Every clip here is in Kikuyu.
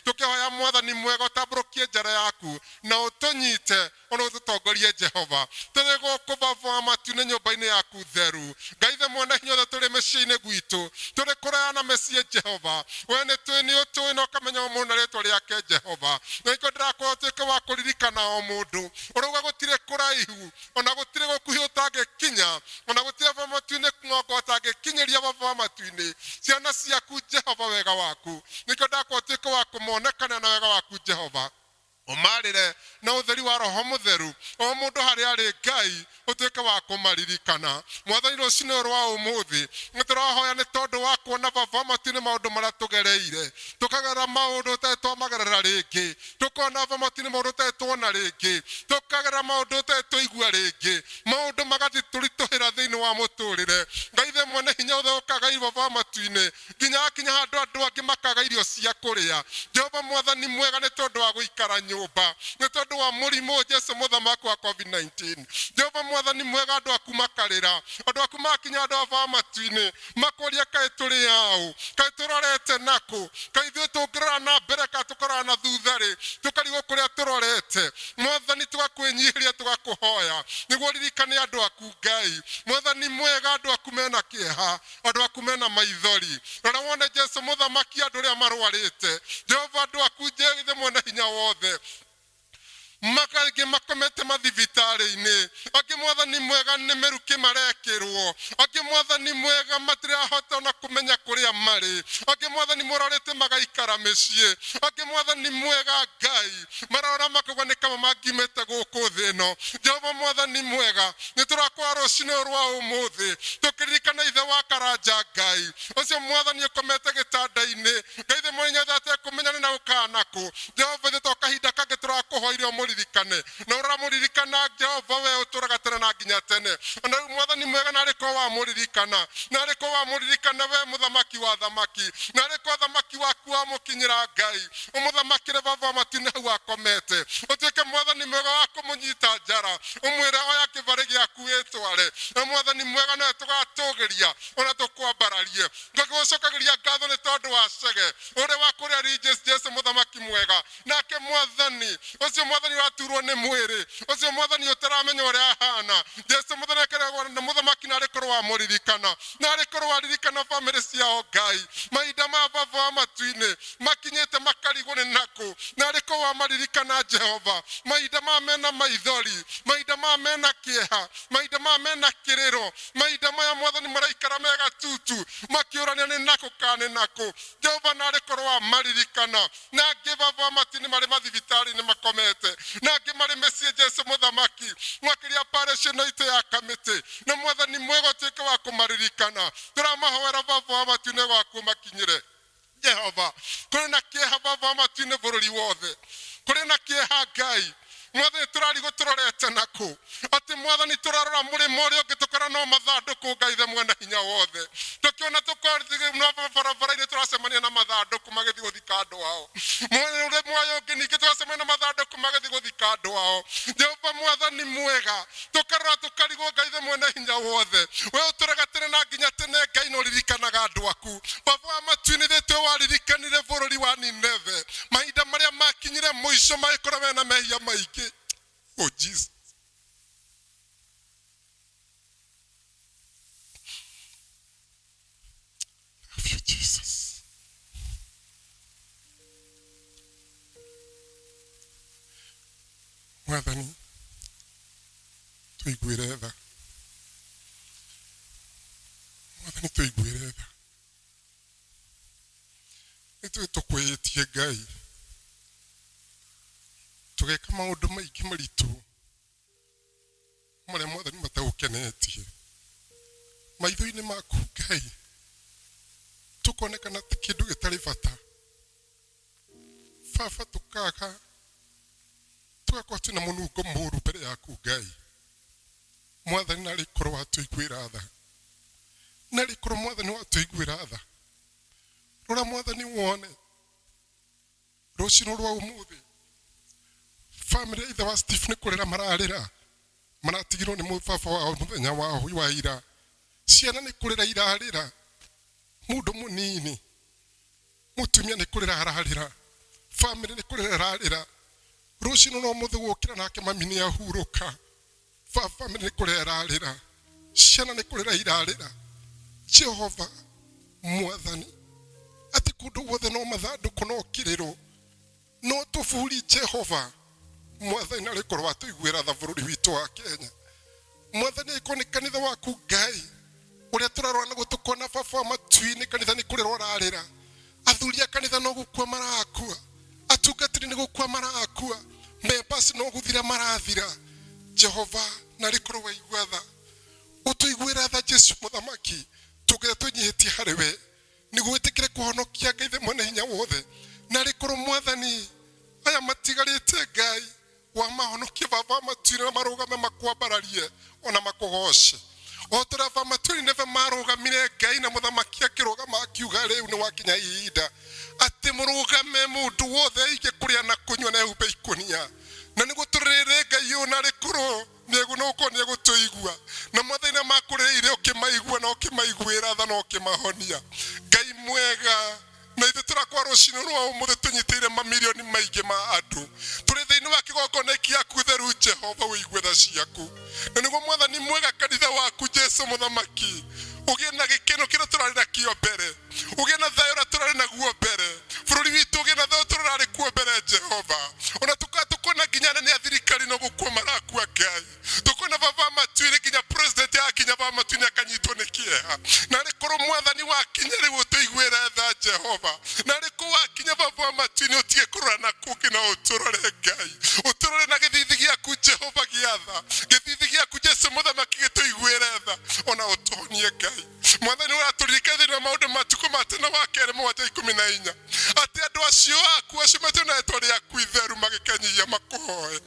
Tũkĩhoya Mwathani mwega ũtambũrũkie njara yaku na ũtũnyite ona ũtũtongorie Jehova. Tũrĩ gũkũ Baba wa matu-inĩ nyũmba-inĩ yaku theru. Ngai Ithe mwene hinya wothe tũrĩ mĩciĩ-inĩ gwitũ. Tũrĩ kũraya na mĩciĩ Jehova. We nĩ tũĩ nĩ ũtũĩ na ũkamenya o mũndũ na rĩtwa rĩake Jehova. Na nĩkĩo ndĩrakũhoya ũtuĩke wa kũririkana o mũndũ. Ũrauga gũtirĩ kũraihu ona gũtirĩ gũkuhĩ ũtangĩkinya ona gũtirĩ Baba wa matu-inĩ ng'ongo ũtangĩkinyĩria Baba wa matu-inĩ ciana ciaku Jehova wega waku. Nĩkĩo ndakũhoya ũtuĩke wa kũmonekana na wega waku Jehova. Ũmarĩre na ũtheri wa Roho Mũtheru, o mũndũ harĩa arĩ, Ngai, ũtuĩke wa kũmaririkana. Mwathani, rũcinĩ rũrũ rwa ũmũthĩ, nĩ tũrahoya nĩ tondũ wa kuona Baba wa matu-inĩ maũndũ marĩa tũgereire, tũkagerera maũndũ tũtarĩ twamagerera rĩngĩ, tũkona Baba wa matu-inĩ maũndũ tũtarĩ tuona rĩngĩ, tũkagerera maũndũ tũtarĩ twaigua rĩngĩ, maũndũ magatũritũhĩra thĩinĩ wa mũtũrĩre. Ngai Ithe Mwene Hinya Wothe, ũkaga Baba wa matu-inĩ, nginya akinya handũ andũ angĩ makaga irio cia kũrĩa. Jehova Mwathani mwega, nĩ tondũ wa gũikara nyũmba, nĩ tondũ wa mũrimũ Jesu mũthamaki wa COVID-19. Jehova Mwathani mwega, andũ aku makarĩra, andũ aku makinya handũ ha Baba matu-inĩ makoria kaĩ tũrĩ aũ, kaĩ tũrorete nakũ, kaĩ ithuĩ tũngĩrora na mbere kana tũkarora na thutha rĩ, tũkarigwo kũrĩa tũrorete. Mwathani, tũgakwĩnyihĩria tũgakũhoya nĩguo ririkane andũ aku Ngai. Mwathani mwega, andũ aku mena kĩeha, Andũ aku mena maithori. Rora wone Jesu mũthamaki andũ ũrĩa marwarĩte. Jehova andũ aku Ithe mwene hinya wothe angĩ makomete mathibitarĩ-inĩ, angĩ Mwathani mwega nĩ mĩrukĩ marekĩrwo, angĩ Mwathani mwega matirahota ona kũmenya kũrĩa marĩ, angĩ Mwathani morarĩte magaikara mĩciĩ, angĩ Mwathani mwega Ngai marora makauga nĩ kama mangiumĩte gũkũ thĩ ĩno. Jehova Mwathani mwega, nĩ tũrakũhoya rũcinĩ rũrũ rwa ũmũthĩ tũkĩririkana ithe wa Karanja Ngai ũcio Mwathani ũkomete gĩtanda-inĩ, Ngai ithe mwene hinya atekũmenya nĩ na gũkaa nakũ. Jehova ithe to kahinda kangĩ tũrakũhoire ũmũririkane, na ũramũririkana Jehova we ũtũraga tene na nginya tene. Ona rĩu Mwathani mwega, narĩ korwo wamũririkana, narĩ korwo wamũririkana we mũthamaki wa athamaki, narĩ korwo thamaki waku wamũkinyĩra Ngai, ũmũthamakĩre Baba wa matu-inĩ hau akomete, ũtuĩke Mwathani mwega wa kũmũnyita njara, ũmwĩre oya kĩbarĩ gĩaku wĩtware, na Mwathani mwega nowe tũgatũgĩria ona tũkwambararie. Ngagũcokagĩria ngatho nĩ tondũ wa Chege ũrĩa wa kũrĩa Regis, Jesu mũthamaki mwega, nake Mwathani ũcio Mwathani ũraturwo nĩ mwĩrĩ ũcio Mwathani ũtaramenya ũrĩa ahana, Jesu mũthamaki narĩ korwo wamũririkana, narĩ korwo waririkana bamĩrĩ ciao Ngai, mahinda ma Baba wa matu-inĩ makinyĩte makarigwo nĩ nakũ, narĩ korwo wamaririkana Jehova, mahinda ma mena maithori, mahinda ma mena kĩeha, mahinda ma mena kĩrĩro, mahinda maya Mwathani maraikara me gatutu makĩũrania nĩ nakũ kana nĩ nakũ. Jehova narĩ korwo wamaririkana. Na angĩ Baba wa matu-inĩ marĩ mathibitarĩ-inĩ makomete, na angĩ marĩ mĩciĩ Jesu mũthamaki makĩria parish ĩno itũ ya Kamĩtĩ, na Mwathani mwega ũtuĩke wa kũmaririkana. Tũramahoera Baba wa matu-inĩ waku ũmakinyĩre. Jehova, kũrĩ na kĩeha Baba wa matu-inĩ bũrũri wothe, kũrĩ na kĩeha Ngai. Mwathani tũrarigwo tũrorete nakũ, atĩ Mwathani tũrarora mũrĩmo ũrĩa ũngĩ tũkora no mathandũkũ Ngai Ithe mwene hinya wothe, tũkĩona tũkorwo barabara-inĩ tũracemania na mathandũkũ magĩthiĩ gũthika andũ ao, mũrĩmo ũyũ ũngĩ ningĩ tũracemania na mathandũkũ magĩthiĩ gũthika andũ ao. Jehova Mwathani mwega, tũkarora tũkarigwo Ngai Ithe mwene hinya wothe, we ũtũraga tene na nginya tene Ngai na ũririkanaga andũ aku. Baba wa matu-inĩ, ithe twe waririkanire bũrũri wa Nineve mahinda marĩa makinyire mũico magĩkorwo mena mehia maingĩ. Oh Jesus. Love you, Jesus. Mwathani, tũiguĩre tha. Mwathani, tũiguĩre tha. Nĩ tũĩ tũkwĩhĩtie Ngai, tũgeka maũndũ maingĩ maritũ marĩa Mwathani matagũkenetie maitho-inĩ maku Ngai, tũkonekana ta kĩndũ gĩtarĩ bata. Baba, tũkaga tũgakorwo twĩna mũnungo mũru mbere yaku Ngai. Mwathani, narĩ korwo watũiguĩra tha, narĩ korwo Mwathani watũiguĩra tha. Rora Mwathani wone rũcinũ rwa ũmũthĩ, bamĩrĩ ya ithe wa Steve nĩ kũrĩra mararĩra, maratigirwo nĩ baba wao mũthenya wao wa ira. Ciana nĩ kũrĩra irarĩra, mũndũ mũnini, mũtumia nĩ kũrĩra ararĩra. Bamĩrĩ nĩ kũrĩra ĩrarĩra. Rũcinĩ no mũthĩ gũkĩra nake mami nĩ ahurũka. Baba nĩ kũrĩra ĩrarĩra. Ciana nĩ kũrĩra irarĩra. Jehova mwathani, atĩ kũndũ guothe no mathandũkũ no kĩrĩro no tũburi. Jehova mwathani, narĩ korwo watũiguĩra tha bũrũri witũ wa Kenya. Mwathani, angĩkorwo nĩ kanitha waku Ngai ũrĩa tũrarora naguo tũkona baba wa matu-inĩ, kanitha nĩ kũrĩra ũrarĩra. Athuri a kanitha no gũkua marakua, atungatĩri nĩ gũkua marakua, members no gũthira marathira. Jehova, narĩ korwo waigua tha, ũtũiguĩra tha. Jesu mũthamaki, tũngĩra twĩnyihĩtie harĩ we nĩguo wĩtĩkĩre kũhonokia. Ngai the mwene hinya wothe, narĩ korwo mwathani aya matigarĩte Ngai wamahonokie baba matuire na marũgame makwambararie ona makũgoce o ta ũrĩa baba matuire nĩwe marũgamire. Ngai na mũthamaki akĩrũgama akiuga rĩu nĩ wakinya ihinda atĩ mũrũgame, mũndũ wothe aige kũrĩa na kũnyua na ehumbe ikũnia na nĩguo tũrĩrĩ. Ngai ũyũ narĩ korwo nĩegũkorwo nĩegũtũigua na mathĩna makũrĩrĩire, ũkĩmaigua na ũkĩmaiguĩra tha na ũkĩmahonia. Ngai mwega, na ithuĩ tũrakwa rũcinĩ rwa ũmũthĩ tũnyitĩire mamirioni maingĩ ma andũ tũrĩ thĩinĩ wa kĩgongona gĩaku theru. Jehova, ũigue tha ciaku na nĩguo mwathani mwega kanitha waku Jesu mũthamaki ũgĩe na gĩkeno kĩrĩa tũrarĩ nakĩo mbere, ũgĩe na thayũ ũrĩa tũrarĩ naguo mbere, bũrũri witũ ũgĩe na thayũ tũrarĩ kuo mbere. Jehova, ona tũkaa tũkona nginya anene a thirikari no gũkua marakua. Ngai, tukona baba matuire nginya president akinya baba matuine akanyitwo nĩ kĩeha. Na rĩ korwo mwathani wakinya rĩu ũtũiguĩre tha. Jehova, na rĩ kũ wakinya baba matuine ũtige kũrora na kũngĩ na ũtũrore. Ngai, ũtũrore na gĩthithi gĩaku Jehova gĩa tha, gĩthithi gĩaku Jesu mũthamaki gĩtũiguĩre tha ona ũtũhonie. Ngai mwathani, ũratũririkania thĩinĩ wa maũndũ matukũ ma tene wa kerĩ 7:14 atĩ andũ acio aku acio metwo na rĩtwa rĩaku itheru magĩkenyihia makũhoe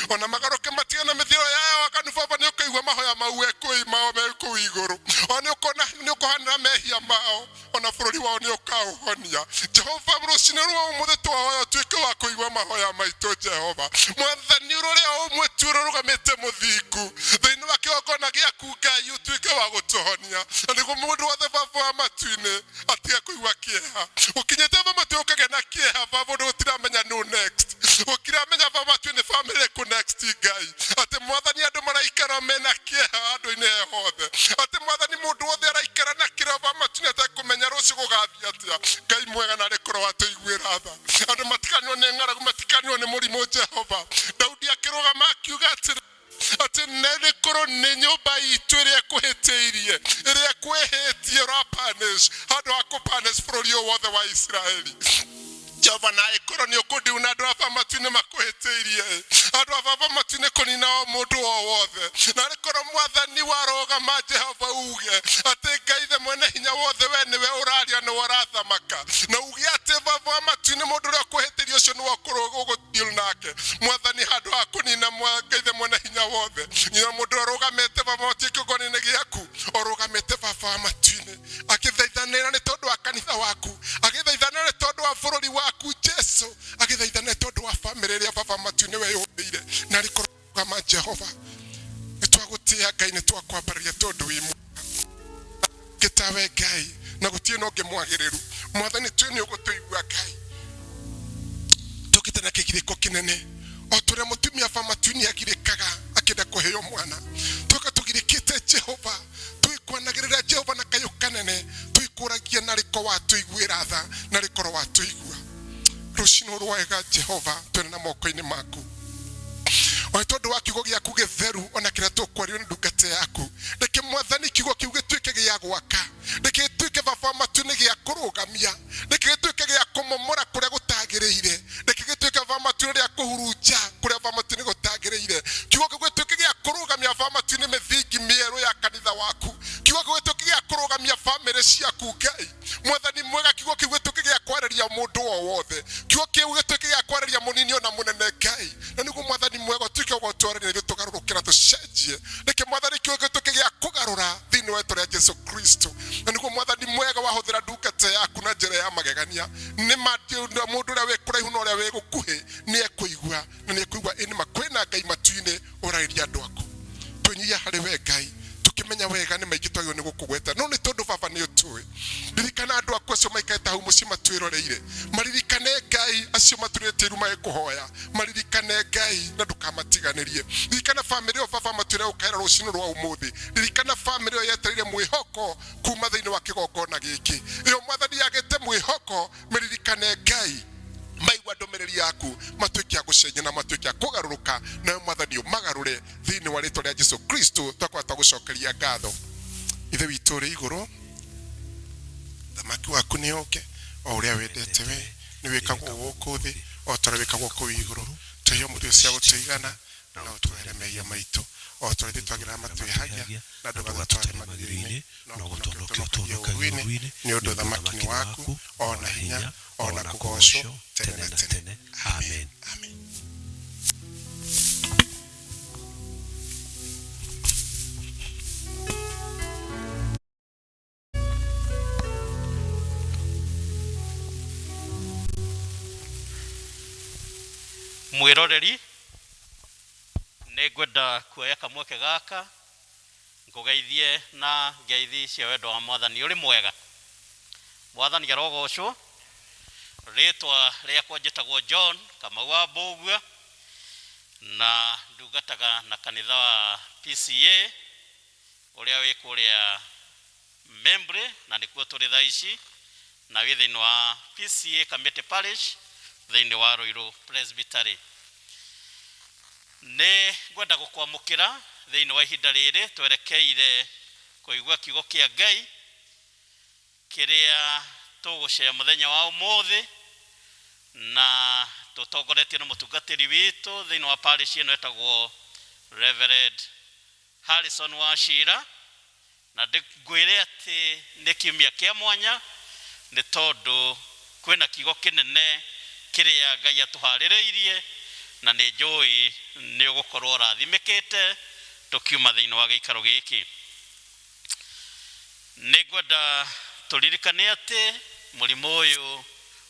ona magaruke matigane mĩthiĩre yao waganu, baba nĩ ũkaigua mahoya mau we kũi mao me kũu igũrũ, ona nĩ ũkona nĩ ũkũhanĩra mehia mao, ona bũrũri wao nĩ ũkaũhonia. Jehova, rũcinĩ rwa ũmũthĩ twahoya ũtuĩke wa kũigua mahoya maitũ. Jehova mwathani, ũrore o ũmwe tu ũrũgamĩte mũthingu thĩinĩ wa kĩgongona gĩaku. Ngai, ũtuĩke wa gũtũhonia na nĩguo mũndũ wothe baba wa matu-inĩ atige kũigua kĩeha. Ũkinyĩte baba matu ũkagĩa na kĩeha baba, ũndũ ũtiramenya no next, ũkiramenya baba matu nĩ famĩlĩ kũ next. Ngai, atĩ mwathani andũ maraikara mena kĩeha handũ-inĩ he hothe, atĩ mwathani mũndũ wothe araikara na kĩrĩa baba matu nĩ atekũmenya rũciũ gũgathiĩ atĩa. Ngai mwega, narĩ korwo watũiguĩra tha, andũ matikanio nĩ ng'aragu, matikanio nĩ mũrimũ. Jehova, Daudi akĩrũgama akiuga atĩrĩ atĩ nĩ korwo nĩ nyũmba itũ ĩrĩa ĩkũhĩtĩirie, ĩrĩa ĩkwĩhĩtie, ũrapanish handũ ha kũpanish bũrũri ũyũ wothe wa Isiraeli. Jehova, na ĩkorwo nĩ ũkũndiuna andũ a baba matu-inĩ makũhĩtĩirie, andũ a baba matu-inĩ kũnina o mũndũ o wothe, na rĩkorwo mwathani warũgama Jehova uge atĩ Ngai the mwene hinya wothe, we nĩwe ũraria, nĩwe ũrathamaka, na uge atĩ baba wa matu-inĩ mũndũ ũrĩa ũkũhĩtĩria ũcio nĩwe ũgũdeal nake. Mwathani, handũ ha kũnina Ngai the mwene hinya wothe nginya mũndũ ũrĩa ũrũgamĩte baba matu kĩgongona-inĩ gĩaku, ũrũgamĩte baba wa matu-inĩ agĩthaithanĩra nĩ tondũ wa kanitha waku, agĩthaithanĩra nĩ tondũ wa bũrũri waku Jesu, agĩthaithanĩra nĩ tondũ wa bamĩrĩ ĩrĩa baba matu-inĩ weyũmbĩire, na rĩkorwo Jehova nĩ twagũtĩĩa. Ngai, nĩ twakwambararia tondũ wĩ mwega gĩtawe Ngai na gũtirĩ na ũngĩ mwagĩrĩru. Mwathani, twĩ nĩ ũgũtũigua. Ngai, tũkĩte na kĩgirĩko kĩnene o tũrĩa mũtumia ba matu-inĩ agirĩkaga akĩenda kũheo mwana, tũka tũgirĩkĩte. Jehova, twĩkwanagĩrĩra Jehova na kayũ kanene, twĩkũragia na rĩko watũiguĩra tha, na rĩkorwo watũigua rũcinũ rwega. Jehova, twĩna na moko-inĩ maku o tondũ wa kiugo gĩaku gĩtheru ona kĩrĩa tũkwario nĩ ndungata yaku. Reke mwathani kiugo kĩu gĩtuĩke gĩa gwaka, reke gĩtuĩke baba matu-inĩ gĩa kũrũgamia, reke gĩtuĩke gĩa kũmomora kũrĩa gũtagĩrĩire, reke gĩtuĩke baba matu-inĩ rĩa kũhurunja kũrĩa baba matu-inĩ gũtagĩrĩire. Kiugo kĩu gĩtuĩke gĩa kũrũgamia baba matu-inĩ mĩthingi mĩerũ ya kanitha waku. Kiugo kĩu gĩtuĩke gĩa kũrũgamia bamĩrĩ ciaku. Ngai mwathani mwega, kiugo kĩu gĩtuĩke gĩa kwarĩria mũndũ o wothe, kiugo kĩu gĩtuĩke gĩa kwarĩria mũnini ona mũnene. Ngai, na nĩguo mwathani mwega ũtuĩke ũgũtwarĩria ithuĩ tũgarũrũke na tũcenjie. Reke mwathani kiugo gĩtuĩke gĩa kũgarũra thĩinĩ wa rĩtwa rĩa Jesu Kristo, na nĩguo mwathani mwega wahũthĩra ndungata yaku na njĩra ya magegania. Nĩ ma mũndũ ũrĩa wĩ kũraihu na ũrĩa wĩ gũkuhĩ nĩ ekũigua na nĩ ekũigua ĩ nĩma kwĩna Ngai matu-inĩ ũrarĩria andũ aku. Twĩnyihia harĩ we Ngai, tukĩmenya wega nĩ maingĩ twagĩrĩirwo nĩ gũkũgweta, no nĩ tondũ baba nĩ ũtũĩ. Ririkana andũ aku acio maikarĩte hau mũciĩ matwĩroreire, maririkane Ngai. Ngai acio maturĩte iru magĩkũhoya maririkane Ngai na ndũkamatiganĩrie. Ririkana bamĩrĩ ĩyo baba matwĩre ũkaĩra rũcinĩ rwa ũmũthĩ. Ririkana bamĩrĩ ĩyo yetereire mwĩhoko kuma thĩinĩ wa kĩgongona gĩkĩ. Ĩyo mwathani yagĩte mwĩhoko, mĩririkane Ngai maigua ndũmĩrĩri yaku matuĩke a gũcenjia na matuĩke a kũgarũrũka, nawe mwathani ũmagarũre thĩinĩ wa rĩtwa rĩa Jesu Kristo twakorwo twagũcokeria ngatho. Ithe witũ ũrĩ igũrũ, thamaki waku nĩ ũke, o ũrĩa wendete we nĩ wĩkagwo gũkũ thĩ o ta ũrĩa wĩkagwo kũu igũrũ. Tũhe ũmũthĩ cia gũtũigana, na ũtuohere mehia maitũ o ta ũrĩa ithuĩ twagĩrĩra matwĩhagia, na ndũgatũtware magerio-inĩ, no kũhonokia ũtũhonokagie ũũru-inĩ, nĩ ũndũ ũthamaki nĩ waku, o na hinya, o na kũgoocwo tene na tene. Amen. Amen. Mwĩroreri, nĩ ngwenda kuoya kamweke gaka ngũgeithie na ngeithi cia wendo wa Mwathani. Ũrĩ mwega? Mwathani arogocwo. Rĩtwa rĩakwa njĩtagwo John Kamau wa Mbũgua na ndungataga na kanitha wa PCA ũrĩa wĩ kũrĩa Membley, na nĩkuo tũrĩ thaa ici, na wĩ thĩinĩ wa PCA Kamĩtĩ Parish thĩinĩ wa Ruiru Presbytery. Nĩ ngwenda gũkwamũkĩra thĩinĩ wa ihinda rĩrĩ twerekeire kũigua kiugo kĩa Ngai kĩrĩa tũgũcea mũthenya wa ũmũthĩ, na tũtongoretio nĩ mũtungatĩri witũ thĩinĩ wa parish ĩno etagwo Reverend Harrison Wachira. Na ngwĩre atĩ nĩ kiumia kĩa mwanya nĩ tondũ kwĩna kiugo kĩnene kĩrĩa Ngai atũharĩrĩirie, na nĩ njũĩ nĩ ũgũkorwo ũrathimĩkĩte tũkiuma thĩinĩ wa gĩikaro gĩkĩ. Nĩ ngwenda tũririkane atĩ mũrimũ ũyũ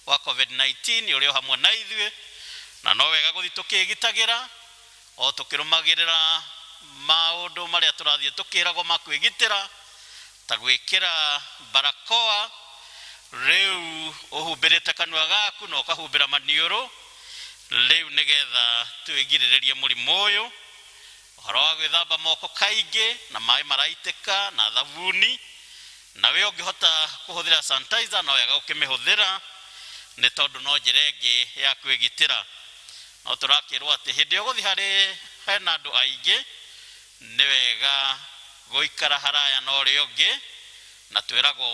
wa COVID-19 ũrĩ o hamwe na ithuĩ, na no wega gũthiĩ tũkĩgitagĩra o tũkĩrũmagĩrĩra maũndũ marĩa tũrathiĩ tũkĩragwo ma kwĩgitĩra, ta gwĩkĩra barakoa, rĩu ũhumbĩrĩte kanua gaku na ũkahumbĩra maniũrũ, rĩu nĩgetha twĩgirĩrĩrie mũrimũ ũyũ. Ũhoro wa gwĩthamba moko kaingĩ na maĩ maraitĩka na thabuni, na we ũngĩhota kũhũthĩra sanitizer no wega ũkĩmĩhũthĩra, nĩ tondũ no njĩra ĩngĩ ya kwĩgitĩra. No tũrakĩrwo atĩ hĩndĩ ĩrĩa ũgũthiĩ harĩ hena andũ aingĩ, nĩ wega gũikara haraya na ũrĩa ũngĩ, na twĩragwo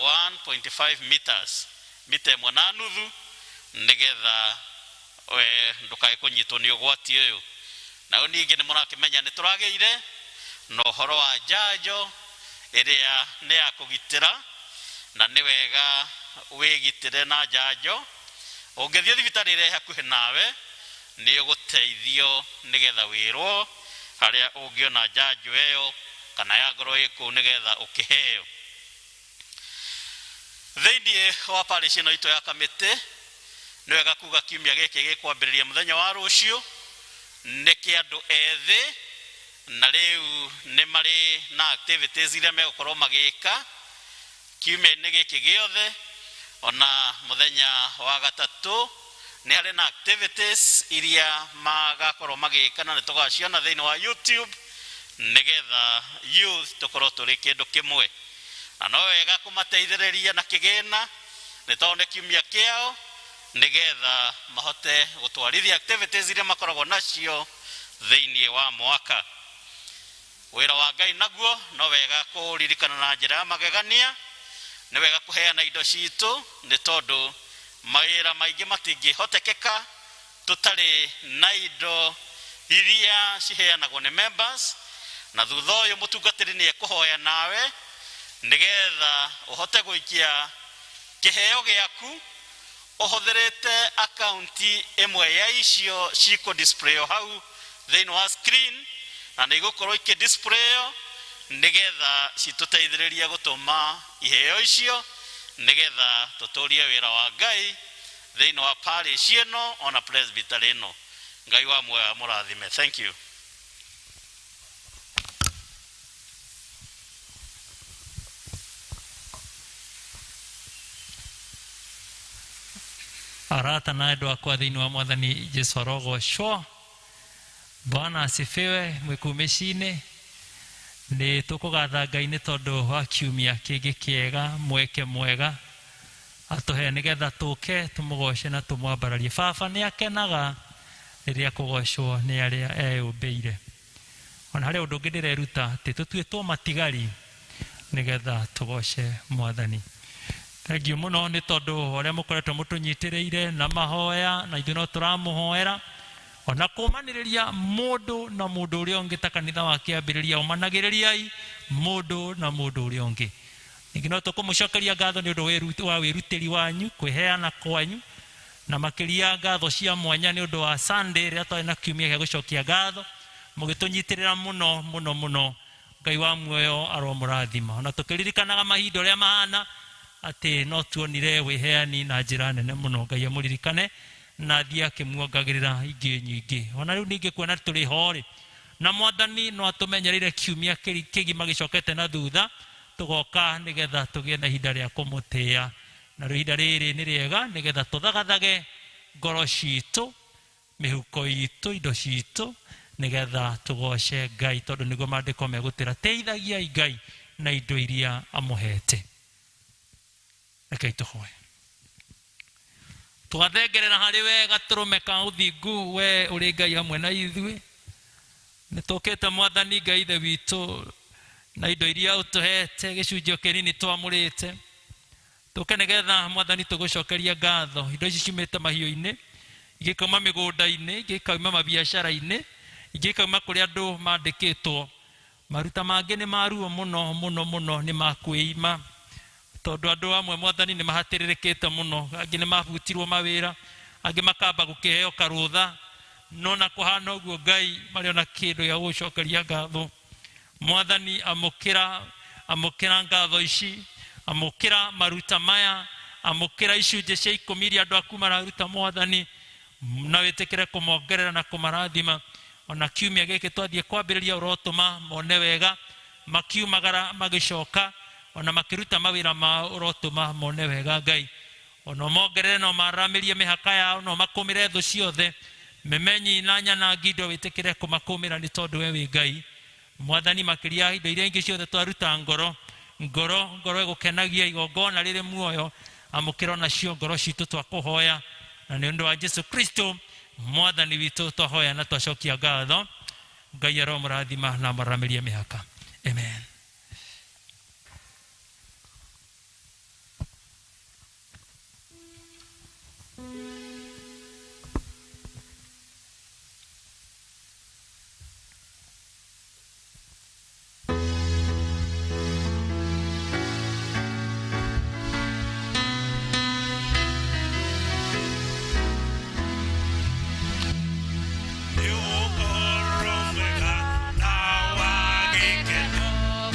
1.5 meters, mita ĩmwe na nuthu, nĩgetha ndũkae kũnyitwo nĩ ũgwati ũyũ. Nayo ningĩ nĩ mũrakĩmenya nĩ tũragĩire na ũhoro wa njanjo ĩrĩa nĩ ya kũgitĩra, na nĩ wega wĩgitĩre na njanjo. Ũngĩthiĩ thibitarĩ ĩrĩa ĩ hakuhĩ nawe, nĩ ũgũteithio nĩgetha wĩrwo harĩa ũngĩona njanjo ĩyo, kana ya ngorwo ĩ kũu nĩgetha ũkĩheo. Thĩinĩ wa parish ĩno itũ ya Kamĩtĩ, nĩ wega kuga kiumia gĩkĩ gĩkwambĩrĩria mũthenya wa rũciũ, nĩ kĩa andũ ethĩ, na rĩu nĩ marĩ na activities iria megũkorwo magĩka kiumia-inĩ gĩkĩ gĩothe, ona mũthenya wa gatatũ nĩ harĩ na activities iria magakorwo magĩka, na nĩ tũgaciona thĩinĩ wa YouTube, nĩgetha youth tũkorwo tũrĩ kĩndũ kĩmwe. Na no wega kũmateithĩrĩria na kĩgĩna, nĩ tondũ nĩ kiumia kĩao, nĩgetha mahote gũtwarithia activities iria makoragwo nacio thĩinĩ wa mwaka. Wĩra wa Ngai naguo no wega kũũririkana na njĩra ya magegania. Nĩ wega kũheana indo citũ, nĩ tondũ mawĩra maingĩ matingĩhotekeka tũtarĩ na indo iria ciheanagwo nĩ members. Na thutha ũyũ mũtungatĩri nĩ ekũhoya nawe nĩgetha ũhote gũikia kĩheo gĩaku ũhũthĩrĩte akaunti ĩmwe ya icio cikũ display hau thĩinĩ wa screen, na nĩ igũkorwo ikĩ display nĩgetha citũteithĩrĩrie gũtũma iheo icio nĩgetha tũtũrie wĩra wa Ngai thĩinĩ wa parish ĩno ona presbytery ĩno. Ngai wa muoyo amũrathime. Thank you. Arata na andũ akwa thĩinĩ wa Mwathani Jesu arogocwo. Bwana asifiwe. Mwĩ mĩciĩ-inĩ nĩ tũkũgatha Ngai nĩ tondũ wa kiumia kĩngĩ kĩega, mweke mwega atũhe nĩgetha tũke tũmũgoce na tũmwambararie. Baba nĩ akenaga rĩrĩa kũgocwo nĩ arĩa eyũmbĩire. Ona harĩ ũndũ ũngĩ ndĩreruta atĩ tũtuĩtwo matigari nĩgetha tũgoce Mwathani. Thengiũ mũno nĩ tondũ ũrĩa mũkoretwo mũtũnyitĩrĩire na mahoya, na ithuĩ no tũramũhoera ona kũmanĩrĩria mũndũ na mũndũ ũrĩa ũngĩ ta kanitha wa kĩambĩrĩria, ũmanagĩrĩriai mũndũ na mũndũ ũrĩa ũngĩ. Ningĩ no tũkũmũcokeria ngatho nĩ ũndũ wa wĩrutĩri wanyu, kwĩheana kwanyu, na makĩria ngatho cia mwanya nĩ ũndũ wa Sunday rĩrĩa twarĩ na kiumia gĩa gũcokia ngatho, mũgĩtũnyitĩrĩra mũno mũno mũno. Ngai wa muoyo aromũrathima. Ona tũkĩririkanaga mahinda ũrĩa mahana atĩ no tuonire wĩheani na njĩra nene mũno. Ngai amũririkane na athiĩ akĩmuongagĩrĩra ingĩ nyingĩ. Ona rĩu ningĩ kuona tũrĩ ho rĩ, na Mwathani no atũmenyereire kiumia kĩgima gĩcokete na thutha, tũgoka nĩgetha tũgĩe na ihinda rĩa kũmũtĩĩa. Na rĩu ihinda rĩrĩ nĩ rĩega nĩgetha tũthagathage ngoro citũ, mĩhuko itũ, indo citũ, nĩgetha tũgoce Ngai, tondũ nĩguo maandĩko megũtwĩra teithagiai Ngai na indo iria amũhete. Rekei tũhoe. Twathengerera harĩ we gatũrũme ka ũthingu, we ũrĩ Ngai hamwe na ithuĩ. Nĩ tũkĩte Mwathani Ngai Ithe witũ na indo iria ũtũhete, gĩcunjĩ kĩnini twamũrĩte, tũke nĩgetha Mwathani tũgũcokeria ngatho. Indo ici ciumĩte mahiũ-inĩ, ingĩ ikauma mĩgũnda-inĩ, ingĩ ikauma mabiacara-inĩ, ingĩ ikauma kũrĩa andũ mandĩkĩtwo. Maruta mangĩ nĩ maruo mũno mũno mũno, nĩ ma kwĩima, tondũ andũ amwe Mwathani nĩ mahatĩrĩrĩkĩte mũno, angĩ nĩ mabutirwo mawĩra, angĩ makamba gũkĩheo karũtha, no na kũhana ũguo Ngai marĩ ona kĩndũ gĩa gũcokeria ngatho. Mwathani amũkĩra, amũkĩra ngatho ici, amũkĩra maruta maya, amũkĩra icunjĩ cia ikũmi iria andũ aku mararuta Mwathani, na wĩtĩkĩre kũmongerera na kũmarathima. Ona kiumia gĩkĩ twathiĩ kwambĩrĩria ũrotũma mone wega, makiumagara magĩcoka, ona makĩruta mawĩra mao ũrotũma mone wega Ngai. Ona ũmongerere na ũmaramĩrie mĩhaka yao, na ũmakũmĩre thũ ciothe, memenyi na nyanangi indo wĩtĩkĩre kũmakũmĩra nĩ tondũ we wĩ Ngai. Mwathani makĩria indo iria ingĩ ciothe twaruta ngoro, ngoro ngoro ĩgũkenagia, igongona rĩrĩ muoyo, amũkĩra onacio ngoro citũ twakũhoya, na nĩ ũndũ wa Jesu Kristo Mwathani witũ twahoya na twacokia ngatho. Ngai aromũrathima na amaramĩrie mĩhaka. Amen. Nĩ ũhoro mwega na wa gĩkeno.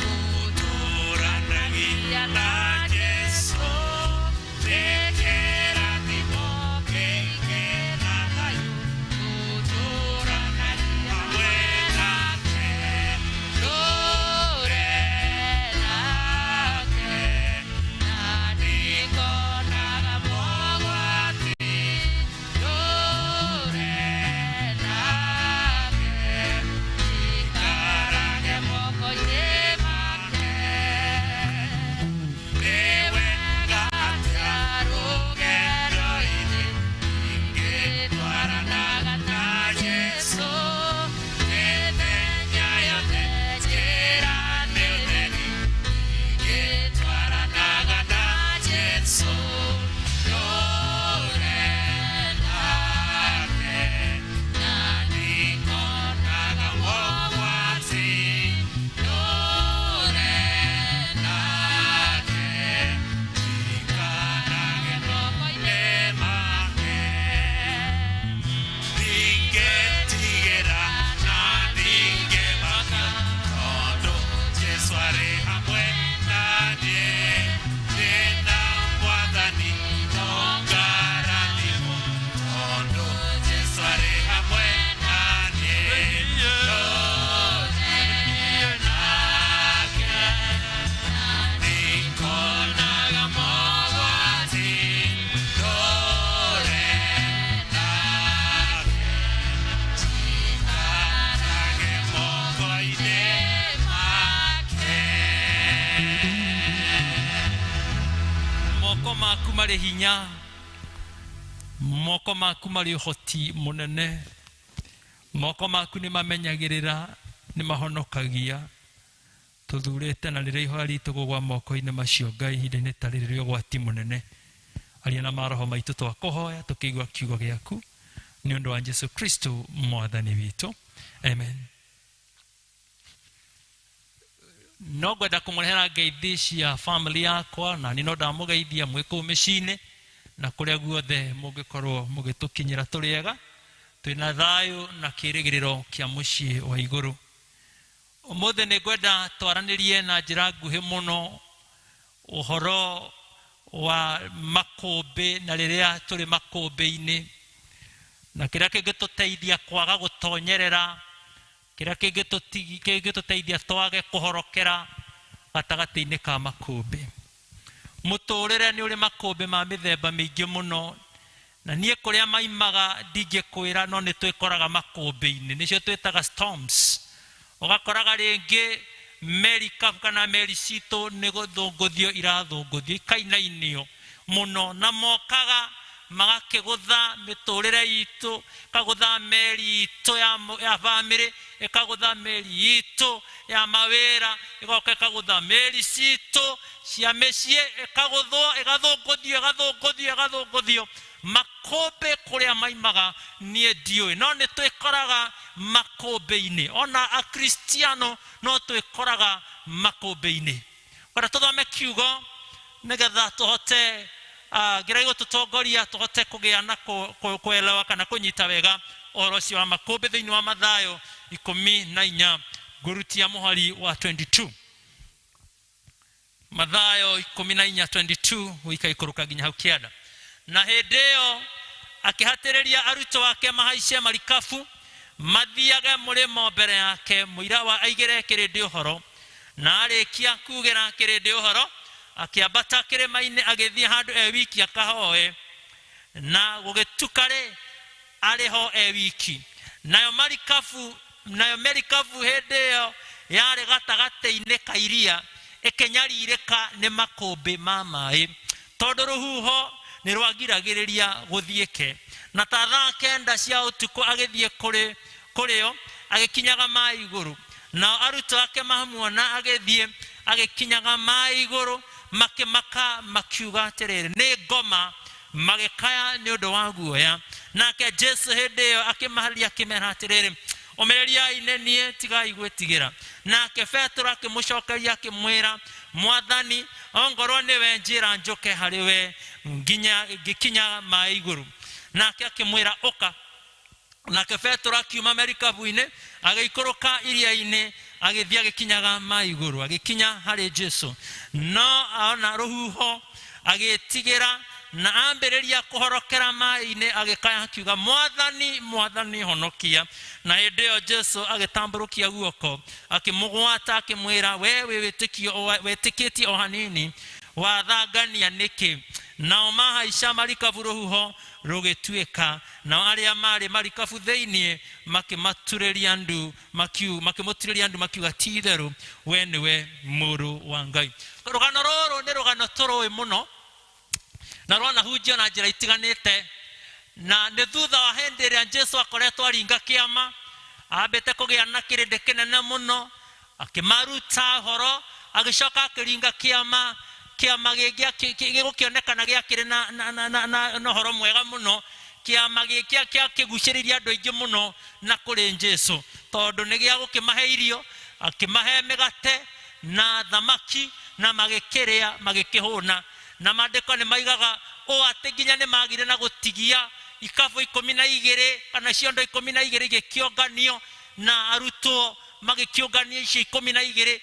Moko maku marĩ hinya, moko maku marĩ ũhoti mũnene, moko maku nĩ mamenyagĩrĩra, nĩ mahonokagia. Tũthurĩte na rĩrĩa ihoya ritũ gũgwa moko-inĩ macio Ngai ihinda-inĩ ta rĩrĩ rĩa ũgwati mũnene. Aria na maroho maitũ twakũhoya tũkĩigua kiugo gĩaku nĩ ũndũ wa Jesu Kristo mwathani witũ, amen. No ngwenda kũmũrehera ngeithi cia family yakwa, na niĩ no ndamũgeithia mwĩ kũu mĩciĩ-inĩ na kũrĩa guothe mũngĩkorwo mũgĩtũkinyĩra. Tũrĩ ega, twĩna thayũ na kĩrĩgĩrĩro kĩa mũciĩ wa igũrũ. Ũmũthĩ nĩ ngwenda twaranĩrie na njĩra nguhĩ mũno ũhoro wa makũmbĩ na rĩrĩa tũrĩ makũmbĩ-inĩ, na kĩrĩa kĩngĩtũteithia kwaga gũtonyerera, kĩrĩa kĩngĩtũteithia twage kũhorokera gatagatĩ-inĩ ka makũmbĩ. Mũtũrĩre nĩ ũrĩ makũmbĩ ma mĩthemba mĩingĩ mũno, na niĩ kũrĩa maimaga ndingĩkwĩra, no nĩ twĩkoraga makũmbĩ-inĩ, nĩcio twĩtaga storms. Ũgakoraga rĩngĩ merikabu kana meri citũ nĩ gũthũngũthio irathũngũthio, ikainainio mũno, na mokaga magakĩgũtha mĩtũrĩre itũ, ĩkagũtha meri itũ ya bamĩrĩ, ĩkagũtha meri itũ ya mawĩra, ĩgoka ĩkagũtha meri citũ cia mĩciĩ, ĩkagũthwo, ĩgathũngũthio, ĩgathũngũthio, ĩgathũngũthio. Makũmbĩ kũrĩa maimaga niĩ ndiũĩ, no nĩ twĩkoraga makũmbĩ-inĩ. Ona Akristiano no twĩkoraga makũmbĩ-inĩ. Kwenda tũthome kiugo nĩgetha tũhote ngerai gũtũtongoria tũhote kũgĩa na kuelewa kana kũnyita wega ũhoro ũcio wa makũmbĩ thĩinĩ wa Mathayo 14, ngũrutia mũhari wa 22. Mathayo 14:22 gũikaikũrũka nginya hau kĩanda. Na hĩndĩ ĩyo akĩhatĩrĩria arutwo ake mahaice marikabu mathiage mũrĩmo mbere yake, mũira wa aigĩre kĩrĩndĩ ũhoro. Na arĩkia kugĩra kĩrĩndĩ ũhoro, akĩambata kĩrĩma-inĩ agĩthiĩ handũ e wiki akahoe. Na gũgĩtuka-rĩ, arĩ ho e wiki. Nayo marikabu, nayo merikabu hĩndĩ ĩyo yarĩ gatagatĩ-inĩ ka iria, ĩkĩnyarirĩka nĩ makũmbĩ ma maĩ, tondũ rũhuho nĩ rwagiragĩrĩria gũthiĩke. Na ta thaa 9 cia ũtukũ agĩthiĩ kũrĩ kũrĩ o, agĩkinyaga maĩ igũrũ. Nao arutwo ake mamuona agĩthiĩ agĩkinyaga maĩ igũrũ, makĩmaka makiuga atĩrĩrĩ, nĩ ngoma, magĩkaya nĩ ũndũ wa guoya. Nake Jesu hĩndĩ ĩyo akĩmaharia akĩmera atĩrĩrĩ, ũmĩrĩriai, nĩ niĩ, tigai gwĩtigĩra. Nake Petero akĩmũcokeria akĩmwĩra, Mwathani, ongorwo nĩwe, njĩra njũke harĩ we nginya ngĩkinya maĩ igũrũ. Nake akĩmwĩra, ũka. Nake Petero akiuma merikabu-inĩ agĩikũrũka iria-inĩ, agĩthiĩ agĩkinyaga maĩ igũrũ, agĩkinya harĩ Jesu. No ona rũhuho agĩtigĩra, na ambĩrĩria kũhorokera maĩ-inĩ, agĩkaya akiuga, Mwathani, Mwathani, honokia. Na hĩndĩ ĩyo Jesu agĩtambũrũkia guoko akĩmũgwata, akĩmwĩra, we wĩ wĩtĩkio, wĩtĩkĩtie o hanini, wathangania nĩkĩ? Nao mahaica marikabu rũhuho rũgĩtuĩka, nao arĩa maarĩ marikabu thĩinĩ makĩmaturĩria ndu, makĩmũturĩria ndu makiuga, ti itherũ we nĩwe mũrũ wa Ngai. Rũgano rũrũ nĩ rũgano tũrũĩ mũno na rwanahunjio na njĩra itiganĩte, na nĩ thutha wa hĩndĩ ĩrĩa Jesu akoretwo aringa kĩama, ambĩte kũgĩa na kĩrĩndĩ kĩnene mũno, akĩmaruta ũhoro, agĩcoka akĩringa kĩama, kĩama gĩngĩ gĩgũkĩonekana gĩakĩrĩ na ũhoro mwega mũno, kĩama gĩkĩ kĩgucĩrĩirie andũ aingĩ mũno na kũrĩ Jesu, tondũ nĩ gĩa gũkĩmahe irio, akĩmahe mĩgate na thamaki, na magĩkĩrĩa magĩkĩhũna. Na maandĩko nĩ maigaga ũũ atĩ nginya nĩ magire na gũtigia ikabu 12 kana ciondo 12 igĩkĩonganio, na arutwo magĩkĩũngania icio 12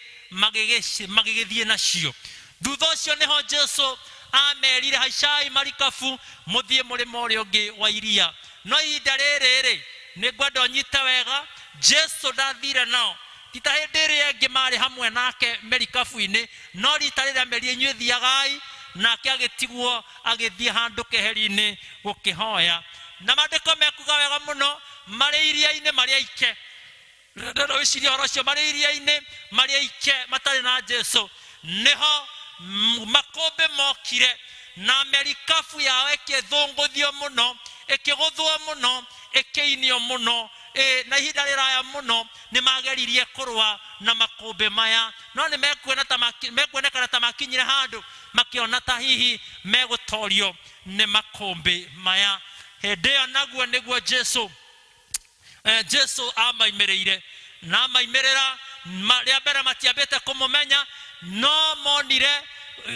magĩgĩthiĩ nacio. Thutha ũcio nĩho Jesu amerire, haicai marikabu mũthiĩ mũrĩmo ũrĩa ũngĩ wa iria. No ihinda rĩrĩ rĩ, nĩ ngwenda ũnyite wega, Jesu ndathire nao, ti ta hĩndĩ ĩrĩa ĩngĩ marĩ hamwe nake merikabu-inĩ, no rita rĩrĩa amerire inyuĩ thiagai, nake agĩtigwo agĩthiĩ handũ keheri-inĩ gũkĩhoya. Na maandĩko mekuga wega mũno, marĩ iria-inĩ marĩ aike. Ndĩrenda wĩcirie ũhoro ũcio, marĩ iria-inĩ marĩ aike matarĩ na Jesu, nĩho makũmbĩ mokire. Na merikabu yao ĩkĩthũngũthio mũno, ĩkĩgũthwo mũno, ĩkĩinio mũno, na ihinda rĩraya mũno nĩ mageririe kũrũa na makũmbĩ maya, no nĩ mekuona ta mekuonekana ta makinyire handũ makĩona ta hihi megũtorio nĩ makũmbĩ maya. Hĩndĩ ĩyo naguo nĩguo Jesu Jesu amaimĩrĩire, na amaimĩrĩra rĩa mbere matiambĩte kũmũmenya, no monire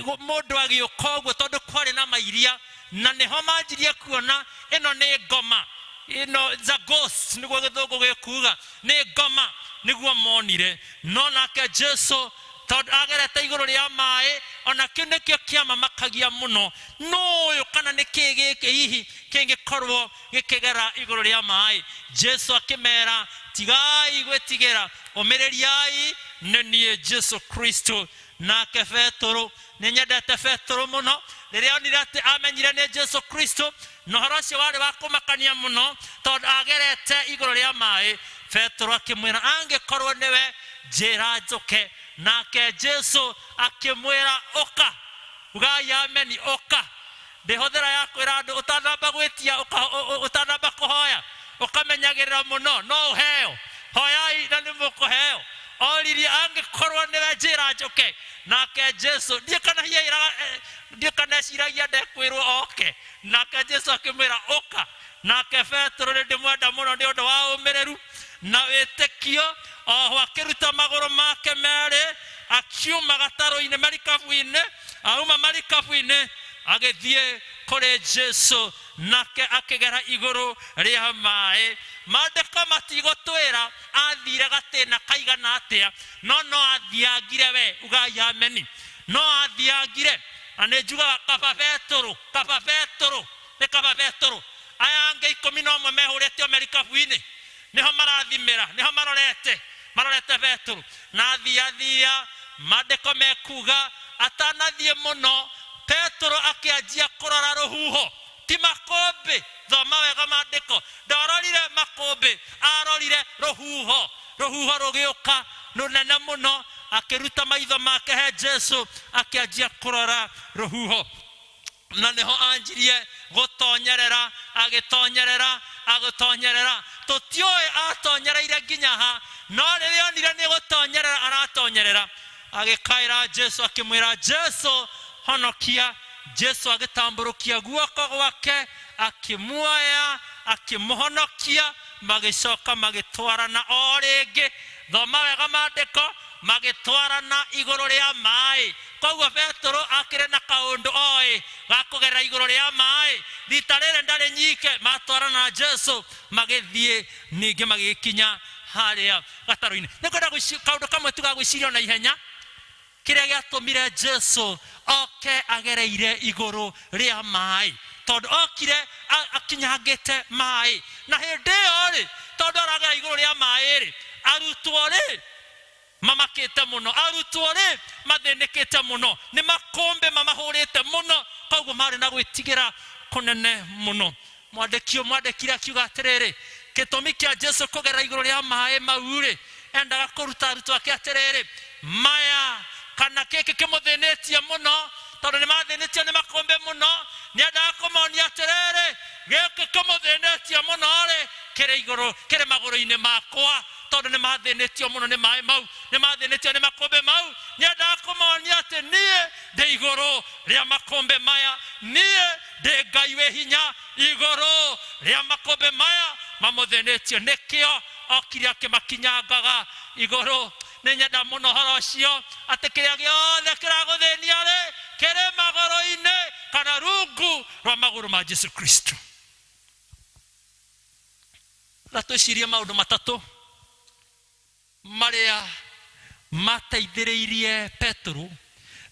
mũndũ agĩũka ũguo tondũ kwarĩ na mairia, na nĩho manjirie kuona ĩno nĩ ngoma, ĩno the ghost nĩguo gĩthũngũ gĩkuga, nĩ ngoma nĩguo monire. No nake Jesu tondũ agerete igũrũ rĩa maĩ, ona kĩu nĩkĩo kĩamamakagia mũno, nũ ũyũ kana nĩ kĩĩ gĩkĩ hihi kĩngĩkorwo gĩkĩgera igũrũ rĩa maĩ. Jesu akĩmera, tigai gwĩtigĩra, ũmĩrĩriai, nĩ niĩ Jesu Kristo. Nake Petero, nĩ nyendete Petero mũno, rĩrĩa onire atĩ amenyire nĩ Jesu Kristo, na ũhoro ũcio warĩ wa kũmakania mũno tondũ agerete igũrũ rĩa maĩ. Petero akĩmwĩra, angĩkorwo nĩwe, njĩra njũke. Nake Jesu akĩmwĩra, ũka. Ugai ameni, ũka. Ndĩhũthĩra ya kwĩra andũ ũtanamba gwĩtia, ũtanamba kũhoya, ũkamenyagĩrĩra mũno, no ũheo. Hoyai na nĩ mũkũheo. Oririe, angĩkorwo nĩwe, njĩra njũke. Nake Jesu, ndiũ kana hihi ndiũ kana eciragia ndekwĩrwo oke. Nake Jesu akĩmwĩra, ũka. Nake Petero, nĩ ndĩmwenda mũno nĩ ũndũ wa ũmĩrĩru na wĩtĩkio, oho akĩruta magũrũ make merĩ, akiuma gatarũ-inĩ, marikabu-inĩ, auma marikabu-inĩ agĩthiĩ kũrĩ Jesu, nake akĩgera igũrũ rĩa maĩ. Maandĩko matigũtwĩra athire gatĩna kaigana atĩa, no no athiangire we, ugai ameni, no athiangire. Na nĩ njugaga kaba Petero, kaba Petero, nĩ kaba Petero. Aya angĩ 11 mehũrĩte merikabu-inĩ, nĩho marathimĩra, nĩho marorete, marorete Petero. Na athiathia, maandĩko mekuga atanathiĩ mũno, Petero akĩanjia kũrora rũhuho, ti makũmbĩ. Thoma wega maandĩko, ndarorire makũmbĩ, arorire rũhuho. Rũhuho rũgĩũka rũnene mũno, akĩruta maitho make he Jesu, akĩanjia kũrora rũhuho, na nĩho anjirie gũtonyerera, agĩtonyerera, agĩtonyerera. Tũtiũĩ atonyereire nginya ha, no rĩrĩa onire nĩ gũtonyerera aratonyerera, agĩkaĩra Jesu, akĩmwĩra, Jesu, honokia. Jesu agĩtambũrũkia guoko gwake, akĩmuoya, akĩmũhonokia, magĩcoka magĩtwarana o rĩngĩ. Thoma wega maandĩko, magĩtwarana igũrũ rĩa maĩ. Koguo Petero akĩrĩ na kaũndũ oĩ ga kũgerera igũrũ rĩa maĩ. Rita rĩrĩ ndarĩ nyike, matwarana na Jesu, magĩthiĩ ningĩ magĩkinya harĩa gatarũ-inĩ. Nĩngwenda kaũndũ kamwe tu ga gwĩciria na ihenya, kĩrĩa gĩatũmire Jesu oke agereire igũrũ rĩa maĩ, tondũ okire akinyangĩte maĩ. Na hĩndĩ ĩyo rĩ, tondũ aragera igũrũ rĩa maĩ rĩ, arutwo rĩ mamakĩte mũno, arutwo rĩ mathĩnĩkĩte mũno, nĩ makũmbĩ mamahũrĩte mũno, koguo marĩ na gwĩtigĩra kũnene mũno. Mwandĩki ũyũ mwandĩkire akiuga atĩrĩrĩ, gĩtũmi kĩa Jesu kũgerera igũrũ rĩa maĩ mau rĩ, endaga kũruta arutwo ake atĩrĩrĩ, maya kana gĩkĩ kĩmũthĩnĩtie mũno, tondũ nĩ mathĩnĩtio nĩ makũmbĩ mũno, nĩendaga kũmonia atĩrĩrĩ, gĩkĩ kĩmũthĩnĩtie mũno rĩ, kĩrĩ igũrũ, kĩrĩ magũrũ-inĩ makwa, tondũ nĩ mathĩnĩtio mũno nĩ maĩ mau, nĩ mathĩnĩtio nĩ makũmbĩ mau. Nĩendaga kũmonia atĩ niĩ ndĩ igũrũ rĩa makũmbĩ maya, niĩ ndĩ Ngai wĩ hinya igũrũ rĩa makũmbĩ maya mamũthĩnĩtie. Nĩkĩo okire akĩmakinyangaga igũrũ. Nĩ nyenda mũno ũhoro ũcio, atĩ kĩrĩa gĩothe kĩragũthĩnia rĩ, kĩrĩ magũrũ-inĩ kana rungu rwa magũrũ ma Jesu Kristo. Na twĩcirie maũndũ matatũ marĩa mateithĩrĩirie Petero,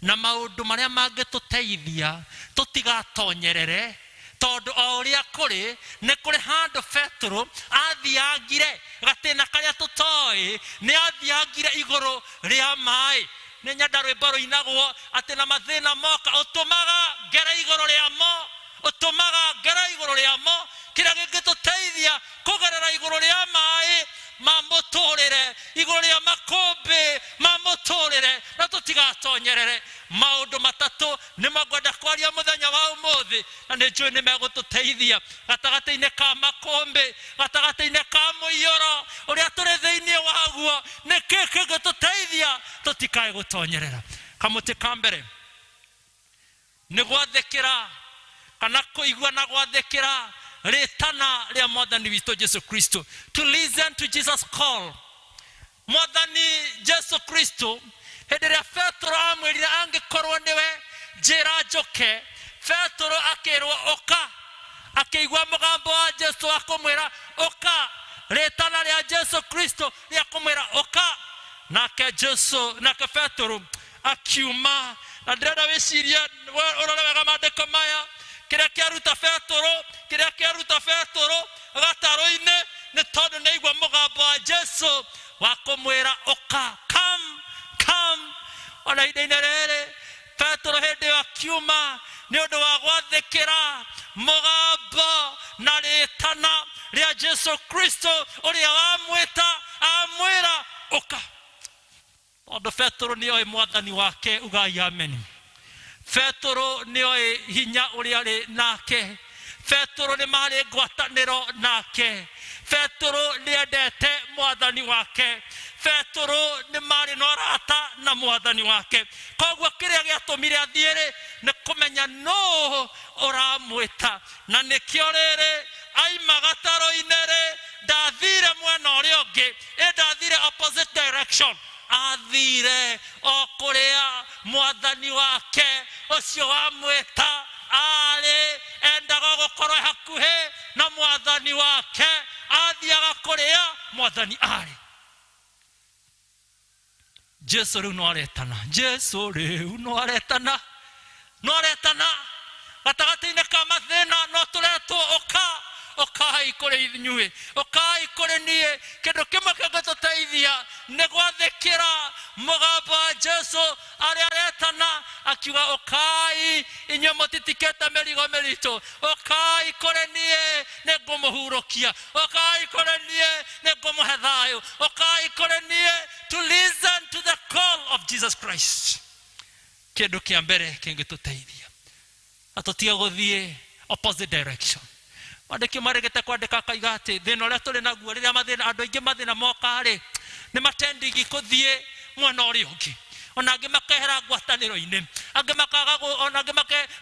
na maũndũ marĩa mangĩtũteithia tũtigatonyerere, tondũ o ũrĩa kũrĩ, nĩ kũrĩ handũ Petero athiangire gatĩna karĩa tũtoĩ, nĩ athiangire igũrũ rĩa maĩ. Nĩ nyenda rwĩmbo rũinagwo atĩ na mathĩna moka, ũtũmaga ngere igũrũ rĩamo, ũtũmaga ngere igũrũ rĩamo. Kĩrĩa gĩngĩtũteithia kũgerera igũrũ rĩa maĩ ma mũtũrĩre, igũrũ rĩa makũmbĩ ma mũtũrĩre, na tũtigatonyerere. Maũndũ matatũ nĩmo ngwenda kwaria mũthenya wa ũmũthĩ, na nĩ njũĩ nĩ megũtũteithia gatagatĩ-inĩ ka makũmbĩ, gatagatĩ-inĩ ka mũiyũro ũrĩa tũrĩ thĩinĩ waguo. Nĩ kĩ kĩngĩtũteithia tũtikae gũtonyerera? Kamũtĩ ka mbere nĩ gwathĩkĩra kana kũigua na gwathĩkĩra rĩtana rĩa Mwathani witũ Jesu Kristo, to listen to Jesus call. Mwathani Jesu Kristo, hĩndĩ ĩrĩa Petero amwĩrire, "Angĩkorwo nĩwe, njĩra njũke," Petero akĩrwo, "Ũka." Akĩigua mũgambo wa Jesu wa kũmwĩra, "Ũka," rĩtana rĩa Jesu Kristo rĩa kũmwĩra, "Ũka." Nake Jesu, nake Petero akiuma. Na ndĩrenda wĩcirie, ũrore wega maandĩko maya. Kĩrĩa kĩaruta Petero, kĩrĩa kĩaruta Petero gatarũ-inĩ nĩ tondũ nĩ aigua mũgambo wa Jesu wa kũmwĩra, "Ũka, come, come." Ona ihinda-inĩ rĩrĩ, Petero hĩndĩ ĩyo akiuma nĩ ũndũ wa gwathĩkĩra mũgambo na rĩtana rĩa Jesu Kristo ũrĩa wamwĩta, amwĩra, "Ũka." Tondũ Petero nĩ oĩ Mwathani wake. Ugai ameni. Petero nĩ oĩ hinya ũrĩa arĩ nake. Petero nĩ marĩ ngwatanĩro nake. Petero nĩ endete Mwathani wake. Petero nĩ marĩ na ũrata na Mwathani wake. Koguo kĩrĩa gĩatũmire athiĩ rĩ, nĩ kũmenya nũ ũramwĩta. Na nĩkĩo rĩrĩ aima gatarũ-inĩ rĩ, ndathire mwena ũrĩa ũngĩ, ĩ ndathire opposite direction, athire o kũrĩa Mwathani wake ũcio wamwĩta arĩ. Endaga gũkorwo hakuhĩ na Mwathani wake, athiaga kũrĩa Mwathani arĩ. Jesu rĩu no aretana, Jesu rĩu no aretana, no aretana gatagatĩ-inĩ ka mathĩna. No tũretwo, "Ũka, ũkai kũrĩ inyuĩ, ũkai kũrĩ niĩ." Kĩndũ kĩmwe kĩngĩtũteithia nĩ gwathĩkĩra mũgambo wa Jesu arĩa aretana akiuga, "Ũkai inyuĩ mũtitikĩte mĩrigo mĩritũ, ũkai kũrĩ niĩ, nĩ ngũmũhurũkia. Ũkai kũrĩ niĩ, nĩ ngũmũhe thayũ. Ũkai kũrĩ niĩ." To listen to the call of Jesus Christ, kĩndũ kĩa mbere kĩngĩtũteithia na tũtige gũthiĩ opposite direction. Mwandĩki marĩgĩte kwandĩka akaiga atĩ thĩna ũrĩa tũrĩ naguo, rĩrĩa mathĩna, andũ aingĩ mathĩna moka rĩ, nĩ matendigi kũthiĩ mwena ũrĩa ũngĩ. Ona angĩ makehera ngwatanĩro-inĩ, angĩ makaga ona angĩ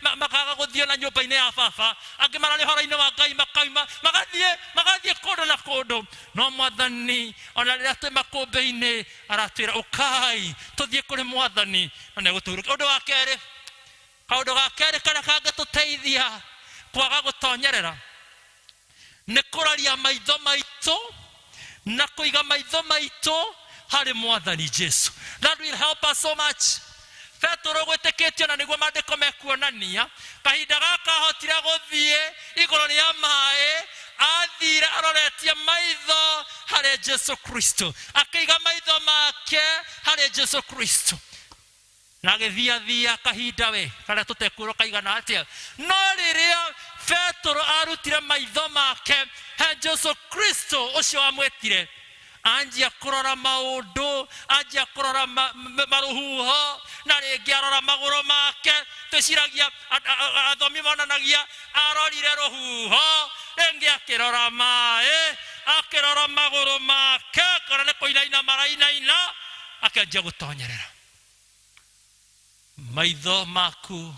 makaga gũthiĩ na nyũmba-inĩ ya baba, angĩ mararĩ ũhoro-inĩ wa Ngai makauma, magathiĩ kũndũ na kũndũ. No Mwathani, ona rĩrĩa twĩ makũmbĩ-inĩ, aratwĩra, "Ũkai tũthiĩ kũrĩ Mwathani," na nĩegũtũhurũkia. Ũndũ wa kerĩ, kaũndũ ga kerĩ karĩa kangĩtũteithia kwaga gũtonyerera nĩ kũraria maitho maitũ na kũiga maitho maitũ harĩ Mwathani Jesu. That will help us so much. Petero gwĩtĩkĩtio, na nĩguo maandĩko mekuonania, kahinda gaka ahotire gũthiĩ igũrũ rĩa maĩ, athire aroretie maitho harĩ Jesu Kristo, akĩiga maitho make harĩ Jesu Kristo, na agĩthiathia kahinda we karĩa tũtekwĩrwo kaigana atĩa. No rĩrĩa Petero arutire maitho make he Jesu Kristo ũcio wamwĩtire, anjia kũrora maũndũ, anjia kũrora marũhuho, na rĩngĩ arora magũrũ make. Twĩciragia athomi monanagia arorire rũhuho, rĩngĩ akĩrora maĩ, akĩrora magũrũ make kana nĩ kũinaina marainaina, akĩanjia gũtonyerera. Maitho maku,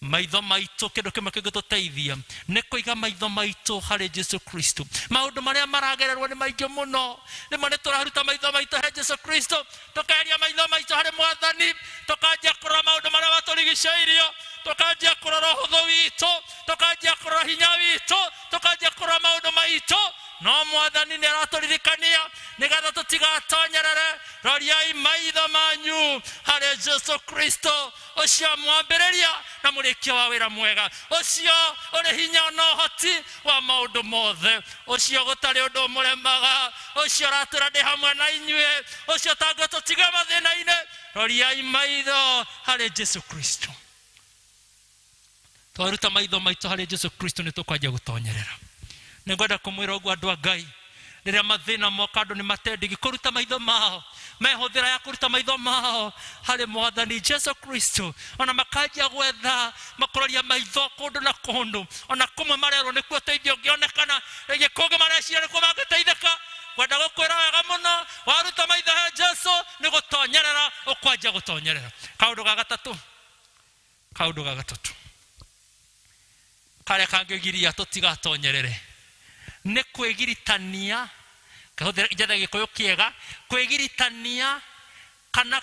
maitho maitũ, kĩndũ kĩmwe kĩngĩtũteithia nĩ kũiga maitho maitũ harĩ Jesu Kristo. Maũndũ marĩa maragererwo nĩ maingĩ mũno. Rĩmwe nĩ tũraruta maitho maitũ he Jesu Kristo, tũkeheria maitho maitũ harĩ Mwathani, tũkanjia kũrora maũndũ marĩa matũrigicĩirio, tũkanjia kũrora ũhũthũ witũ, tũkanjia kũrora hinya witũ, tũkanjia kũrora maũndũ maitũ. No Mwathani nĩ aratũririkania nĩgetha tũtigatonyerere, roriai maitho manyu harĩ Jesu Kristo ũcio mwambĩrĩria na mũrĩkia wa wĩra mwega, ũcio ũrĩ hinya na ũhoti wa maũndũ mothe, ũcio gũtarĩ ũndũ ũmũremaga, ũcio ũratũra, "Ndĩ hamwe na inyuĩ," ũcio tangĩtũtiga mathĩna-inĩ. Roriai maitho harĩ Jesu Kristo. Twaruta maitho maitũ harĩ Jesu Kristo, nĩ tũkwanjia gũtonyerera. Nĩ ngwenda kũmwĩra ũguo, andũ a Ngai, Rĩrĩa mathĩna moka, andũ nĩ matendigi kũruta maitho mao, mehũthĩra ya kũruta maitho mao harĩ Mwathani Jesu Kristo, ona makanjia gwetha makũroria maitho kũndũ na kũndũ, ona kũmwe marerwo nĩkuo ũteithio ũngĩonekana, rĩngĩ kũngĩ mareciria nĩkuo mangĩteithĩka. Kwenda gũkwĩra wega mũno, waruta maitho he Jesu nĩ gũtonyerera ũkwanjia gũtonyerera. Kaũndũ ga gatatũ, kaũndũ ga gatatũ karĩa kangĩgiria tũtigatonyerere nĩ kwĩgiritania. Kahũthĩra njethe Gĩkũyũ kĩega, kwĩgiritania kana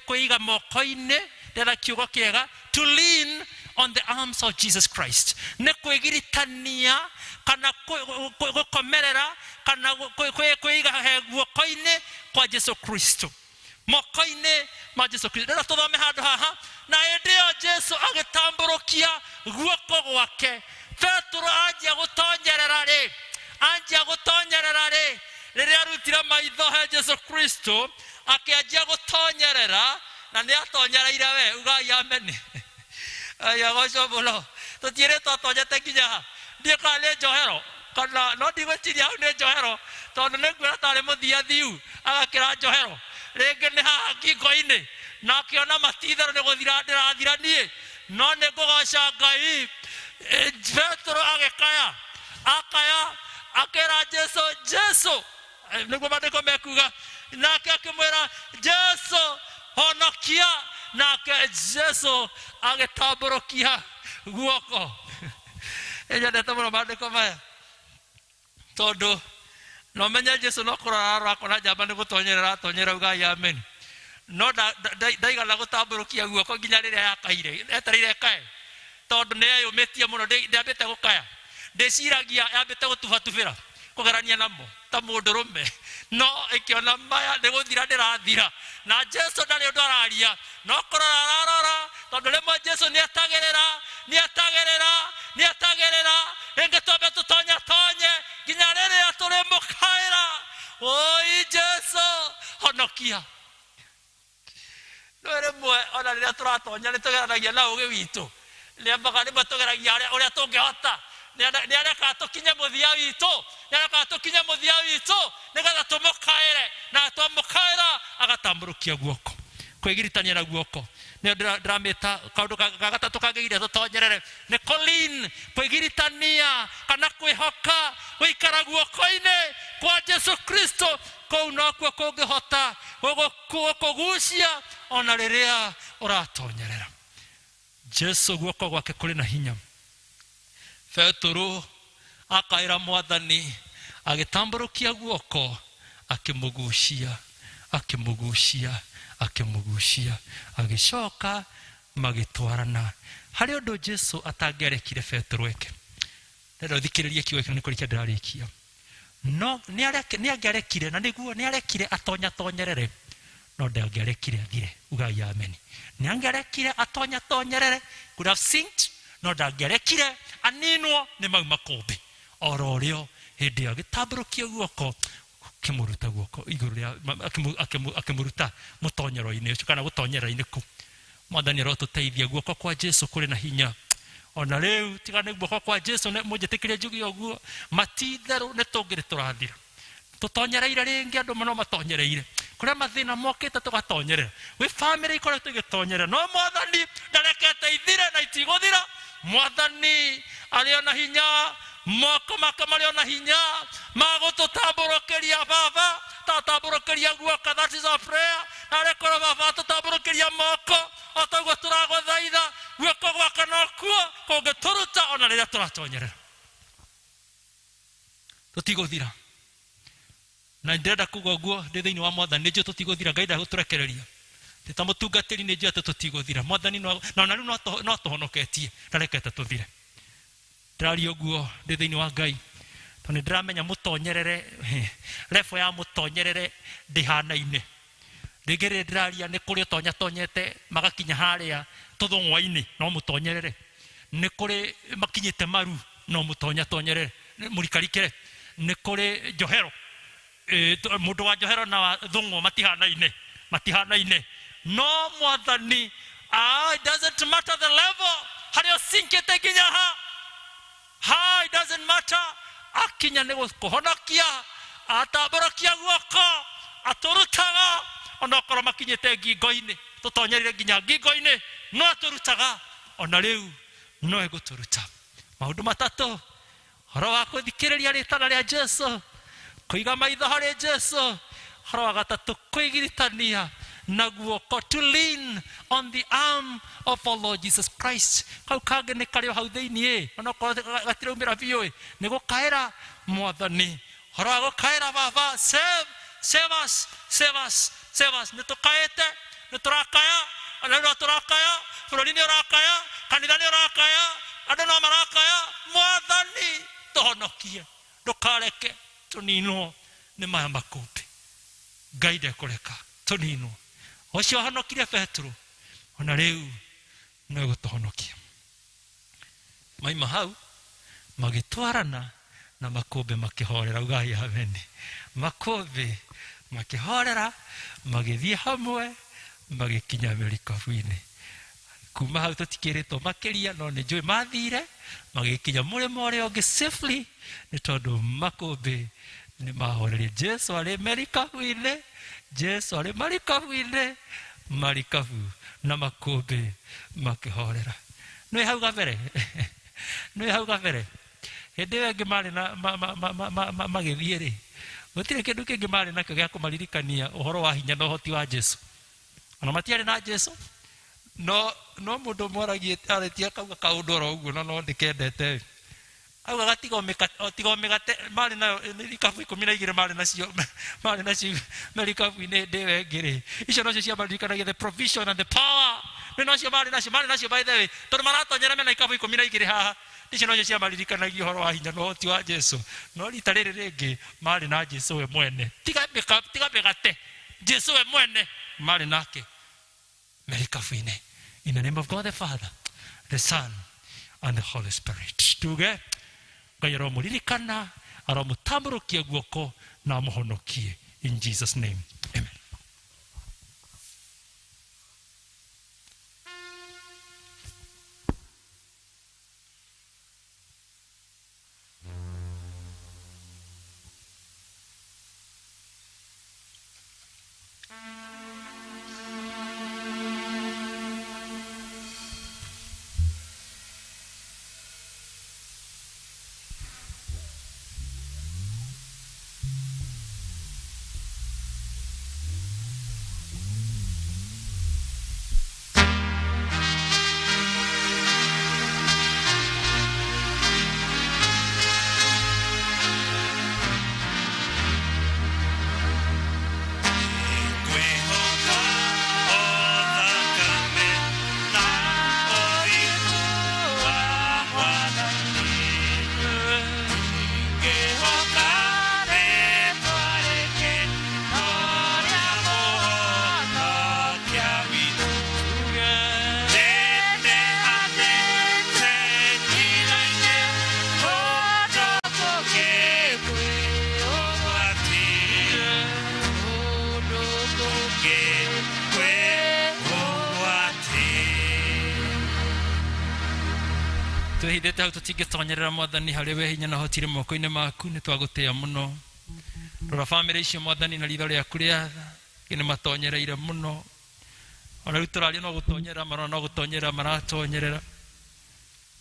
kwĩiga moko-inĩ. Ndetha kiugo kĩega, to lean on the arms of Jesus Christ, nĩ kwĩgiritania kana gũkomerera kana kwĩiga he guoko-inĩ kwa Jesu Kristo, moko-inĩ ma Jesu Kristo. Rĩrĩa tũthome handũ haha, na hĩndĩ ĩyo Jesu agĩtambũrũkia guoko gwake. Petero anjia gũtonyerera rĩ, anjia gũtonyerera rĩ, rĩrĩa arutire maitho he Jesu Kristo, akĩanjia gũtonyerera na nĩ atonyereire. We ugai ameni. Aya, goco mũno. Tũtiĩrĩ twatonyete nginya ha, ndiĩ kana nĩ njohero kana no ndigwĩciria hau nĩ njohero, tondũ nĩ nguona tarĩ mũthiathiu agakĩra njohero, rĩngĩ nĩ haha ngingo-inĩ, na akĩona matitherũ nĩ gũthira ndĩrathira niĩ, no nĩ ngũgoca Ngai. Petero agĩkaya, akaya akĩra Jesu, Jesu, nĩguo maandĩko mekuga, nake akĩmwĩra, "Jesu, honokia." Nake Jesu agĩtambũrũkia guoko. Nyendete mũno maandĩko maya, tondũ no menye Jesu no kũrora arora, akona njamba nĩ gũtonyerera atonyera. Ugai amen. No ndaigana gũtambũrũkia guoko nginya rĩrĩa yakaire, etereire ĩkae, tondũ nĩ eyũmĩtie mũno. Ndĩambĩte gũkaya, ndĩciragia yambĩte gũtubatubĩra kũgerania namo ta mũndũrũme, no ĩkĩona maya nĩ gũthira ndĩrathira, na Jesu ndarĩ ũndũ araria, no kũrora ararora, tondũ rĩmwe Jesu nĩ etagĩrĩra, nĩ etagĩrĩra, nĩ etagĩrĩra rĩngĩ twambe tũtonya tonye nginya rĩrĩa tũrĩmũkaĩra, "Oi Jesu, honokia." No rĩmwe ona rĩrĩa tũratonya nĩ tũgeranagia na ũgĩ witũ, nĩambaga rĩmwe tũgeragia ũrĩa tũngĩhota. Nĩ arekaga tũkinye mũthia witũ, nĩ arekaga tũkinye mũthia witũ nĩgetha tũmũkaĩre, na twamũkaĩra agatambũrũkia guoko. Kwĩgiritania na guoko nĩyo ndĩramĩta kaũndũ ga gatatũ kangĩgiria tũtonyerere, nĩ kũlean, kwĩgiritania kana kwĩhoka gũikara guoko-inĩ kwa Jesu Kristo. Kũu nokuo kũngĩhota gũkũgucia ona rĩrĩa ũratonyerera. Jesu guoko gwake kũrĩ na hinya. Petero akaĩra Mwathani, agĩtambũrũkia guoko, akĩmũgucia, akĩmũgucia, akĩmũgucia, agĩcoka magĩtwarana. Harĩ ũndũ Jesu atangĩarekire Petero eke. Ndenda ũthikĩrĩrie kiugo gĩkĩ, nĩ kũrĩkia ndĩrarĩkia. No nĩ angĩarekire, na nĩguo nĩ arekire atonyatonyerere, no ndangĩarekire athire. Ugai ameni. Nĩ angĩarekire atonyatonyerere, could have sinked, no ndangĩarekire aninwo nĩ mau makũmbĩ. Oro rĩo hĩndĩ ĩyo agĩtambũrũkia guoko, akĩmũruta guoko igũrũ rĩa akĩmũruta mũtonyero-inĩ ũcio kana gũtonyerera-inĩ kũu. Mwathani arotũteithia. Guoko kwa Jesu kũrĩ na hinya ona rĩu. Tiga nĩ guoko kwa Jesu, mũnjĩtĩkĩrie njuge ũguo, matitherũ nĩ tũngĩrĩ tũrathira tũtonyereire rĩngĩ. Andũ no matonyereire kũrĩa mathĩna mokĩte, tũgatonyerera gwĩ bamĩrĩ ikoretwo igĩtonyerera, no Mwathani ndarekete ithire na itigũthira. Mwathani arĩ ona hinya, moko make marĩ ona hinya ma gũtũtambũrũkĩria. Baba, tatambũrũkĩria guoko. That is our prayer. Narĩ korwo Baba atũtambũrũkĩria moko o taguo tũragũthaitha, guoko gwake nokuo kũngĩtũruta ona rĩrĩa tũratonyerera. Tũtigũthira, na ndĩrenda kuga ũguo ndĩ thĩinĩ wa Mwathani. Nĩ njũĩ tũtigũthira, Ngai ndagũtũrekereria. Ndĩ ta mũtungatĩri nĩ njũĩ atĩ tũtigũthira. Mwathani na ona rĩu no atũhonoketie, ndarekete tũthire. Ndĩraria ũguo ndĩ thĩinĩ wa Ngai, tondũ nĩ ndĩramenya mũtonyerere, level ya mũtonyerere ndĩhanaine. Rĩngĩ rĩrĩ ndĩraria nĩ kũrĩ ũtonyatonyete magakinya harĩa tũthũng'wa-inĩ, no mũtonyerere. Nĩ kũrĩ makinyĩte maru, no mũtonyatonyerere mũrikarikĩre. Nĩ kũrĩ njohero. Mũndũ wa njohero na wa thũng'wa matihanaine, matihanaine. No Mwathani, it doesn't matter the level harĩa ũcinkĩte nginya ha ha, it doesn't matter. Akinya nĩ gũkũhonokia, atambũrũkia guoko atũrutaga, onokorwo makinyĩte ngingo-inĩ, tũtonyerire nginya ngingo-inĩ, no atũrutaga. Ona rĩu no egũtũruta. Maũndũ matatũ: ũhoro wa gũthikĩrĩria rĩtana rĩa Jesu, kũiga maitho harĩ Jesu; ũhoro wa gatatũ, kwĩgiritania na guoko, to lean on the arm of our Lord Jesus Christ. Kau kangĩ nĩ karĩ o hau thĩiniĩ, onokorwo gatiraumĩra biũ ĩ, nĩ gũkaĩra Mwathani. Ũhoro wa gũkaĩra Baba, save, save us, save us, save us. Nĩ tũkaĩte, nĩ tũrakaya, ona rĩu no tũrakaya. Bũrũri nĩ ũrakaya, kanitha nĩ ũrakaya, andũ no marakaya. Mwathani, tũhonokie, ndũkareke tũninwo nĩ maya makũmbĩ. Ngai ndekũreka tũninwo. Ũcio ahonokirie Petero, ona rĩu no egũtũhonokia. Maima hau magĩtwarana na makũmbĩ makĩhorera. Ugai ameni. Makũmbĩ makĩhorera, magĩthiĩ hamwe, magĩkinya merikabu-inĩ. Kuma hau tũtikĩrĩtwo makĩria, no nĩ njũĩ mathire magĩkinya mũrĩmo ũrĩa ũngĩ safely, nĩ tondũ makũmbĩ nĩ mahorerie. Jesu arĩ merikabu-inĩ, Jesu arĩ marikabu-inĩ, marikabu na makũmbĩ makĩhorera. Nĩ hau gabere, nĩ hau gabere hĩndĩ ĩyo ĩngĩ marĩ na magĩthiĩ rĩ, gũtirĩ kĩndũ kĩngĩ marĩ nakĩo gĩa kũmaririkania ũhoro wa hinya na ũhoti wa Jesu. Ona matiarĩ na Jesu, no mũndũ ũmwe arĩtie akauga kaũndũ oro ũguo, no ndĩkendete. Augaga tiga o mĩgate marĩ nayo, ikabu 12 marĩ nacio merikabu-inĩ hĩndĩ ĩyo ĩngĩ rĩ, icio nocio ciamaririkanagia the provision and the power. Nĩ nocio marĩ nacio by the way, tondũ maratonyera mena ikabu 12 haha, icio nocio ciamaririkanagia ũhoro wa hinya na ũhoti wa Jesu. No rita rĩrĩ rĩngĩ marĩ na Jesu we mwene. Tiga mĩgate, Jesu we mwene marĩ nake merikabu-inĩ. In the name of God the Father, the Son and the Holy Spirit, tuge Ngai aromũririkana, aromũtambũrũkia guoko na amũhonokie. In Jesus' name, amen. Ngwĩhoka o thakame na ũthingu wa Mwathani. Ngĩhoka rĩĩtwa rĩngĩ no rĩa Mũhonokia witũ. Nĩndĩhandĩte njĩra-inĩ kũndũ kũngĩ kwĩ ũgwati. Kũndũ kũngĩ kwĩ ũgwati. Twĩhithĩte hau tũtingĩtonyerera. Mwathani, harĩ we hinya na hotire moko-inĩ maku. Nĩ twagũtĩa mũno. Rora bamĩrĩ icio, Mwathani, na ritho rĩaku rĩa tha. Nĩ matonyereire mũno, ona rĩu tũraria no gũtonyerera marona, no gũtonyerera maratonyerera,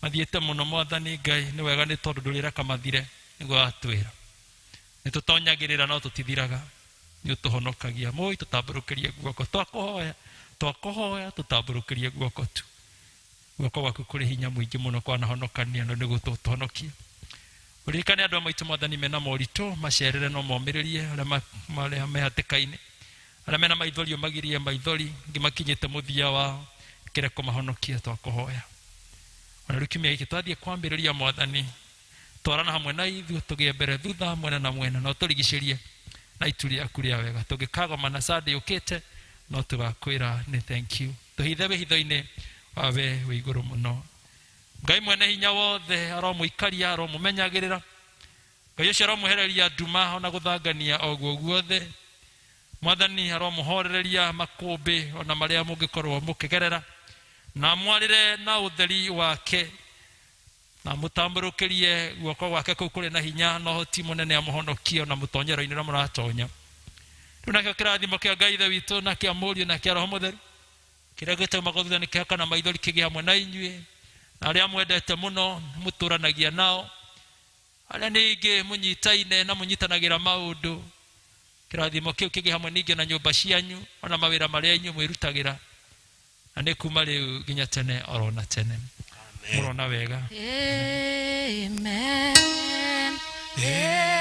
mathiĩte mũno. Mwathani Ngai, nĩ wega nĩ tondũ ndũrĩreka mathire. Nĩguo watwĩra nĩ tũtonyagĩrĩra no tũtithiraga, nĩ ũtũhonokagia. Mũi tũtambũrũkĩrie guoko, twakũhoya, twakũhoya tũtambũrũkĩrie guoko tu. Guoko gwaku kũrĩ hinya mũingĩ mũno, kwanahonokania no nĩguo tũtũhonokie. Ũririkane andũ a maitũ, Mwathani, mena moritũ, macerere no momĩrĩrie arĩa marĩa me hatĩka-inĩ, arĩa mena maithori ũmagirie maithori, angĩ makinyĩte mũthia wao, kĩre kũmahonokia, twakũhoya. Ona rĩu kiumia gĩkĩ twathiĩ kwambĩrĩria, Mwathani, twarana hamwe na ithuĩ, tũgĩe mbere thutha, mwena na mwena, na ũtũrigicĩrie na itu rĩaku rĩa wega. Tũngĩkagomana Sunday yũkĩte, no tũgakwĩra nĩ thank you. Tũhithe wĩhitho-inĩ wa we wĩ igũrũ mũno. Ngai mwene hinya wothe aromũikaria, aromũmenyagĩrĩra. Ngai ũcio aromwehereria nduma ona gũthangania o guo guothe. Mwathani aromũhorereria makũmbĩ ona marĩa mũngĩkorwo mũkĩgerera, na amwarĩre na ũtheri wake. Na mũtambũrũkĩrie guoko gwake kũu kũrĩ na hinya na ũhoti mũnene amũhonokie ona mũtonyero-inĩ ũrĩa mũratonya. Rĩu nakĩo kĩrathimo kĩa Ngai Ithe witũ na kĩa Mũriũ na kĩa Roho Mũtheru kĩrĩa gĩtũmaga thutha nĩ kĩhaka na maithori kĩgĩe hamwe na inyuĩ na arĩa mwendete mũno mũtũranagia nao, arĩa ningĩ mũnyitaine na mũnyitanagĩra maũndũ. Kĩrathimo kĩu kĩgĩe hamwe ningĩ na nyũmba cianyu ona mawĩra marĩa inyuĩ mwĩrutagĩra, na nĩ kuma rĩu nginya tene oro na tene. Mũrona wega. Amen. Amen.